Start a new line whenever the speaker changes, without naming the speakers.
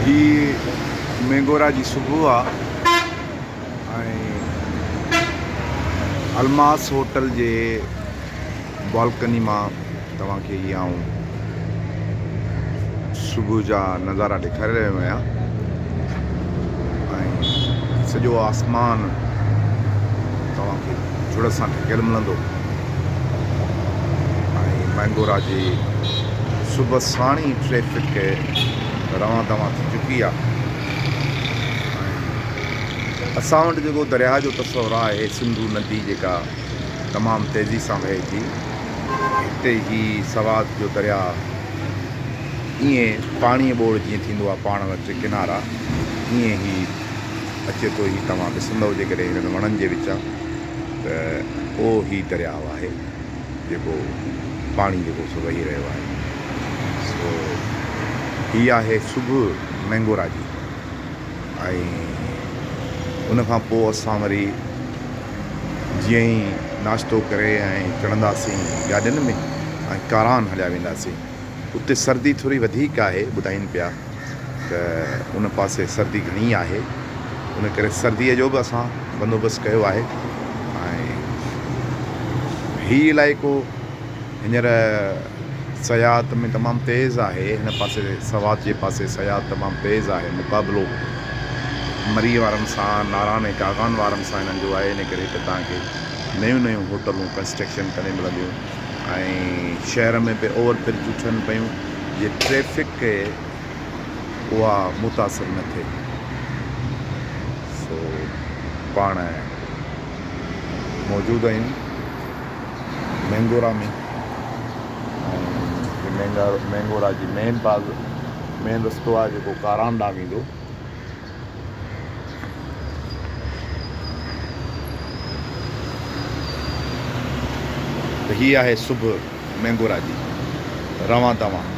هي مينگورا جي صبح آ ۽ الماس هوٽل جي بالڪني مان توهان کي هي آئون صبح جا نظارا ڏيکاري رهيو آهيان ۽ سڄو آسمان توهان کي جڙ سان ڍڪيل ملندو ۽ مينگورا جي صبح ساڻ ئي ٽريفڪ روان دوان ٿي چڪي آهي ۽ اسان وٽ جيڪو درياهه جو تصور آهي سنڌو ندي جيڪا تمام تيزي سان وهي ٿي هتي هي سوات جو درياهه ائين پاڻيء ٻوڙ جيئن ٿيندو آهي پاڻ وٽ ڪنارا ائين هي اچي ٿو هي توهان ڏسندؤ جيڪڏهن هنن وڻن جي وچان ته اهو هي درياء آهي جيڪو پاڻي جيڪو سو وهي رهيو آهي سو هي آهي صبح مينگورا جي ۽ ان کان پوء اسان وري جيئن ئي ناشتو ڪري ۽ چڙهنداسين گاڏين ۾ ۽ ڪاران هليا وينداسين اتي سردي ٿوري وڌيڪ آهي ٻڌائين پيا ته ان پاسي سردي گهڻي آهي ان ڪري سرديء جو به اسان بندوبست ڪيو آهي ۽ هي علائقو هينئر سياحت ۾ تمام تيز آهي هن پاسي سوات جي پاسي سياحت تمام تيز آهي مقابلو مري وارن سان ناران ۽ ڪاغان وارن سان هنن جو آهي ان ڪري هتي توهان کي نيون نيون هوٽلون ڪنسٽرڪشن ڪندي ملنديون ۽ شهر ۾ به اوور برجون ٺهن پيون جي ٽريفڪ اها متاثر نه ٿئي سو پاڻ موجود آهيون مينگورا ۾ ۽ مينگورا جي مين باز مين رستو آهي جيڪو ڪاران ڏانهن ويندو. ته هي آهي صبح مينگورا جي روان دوان.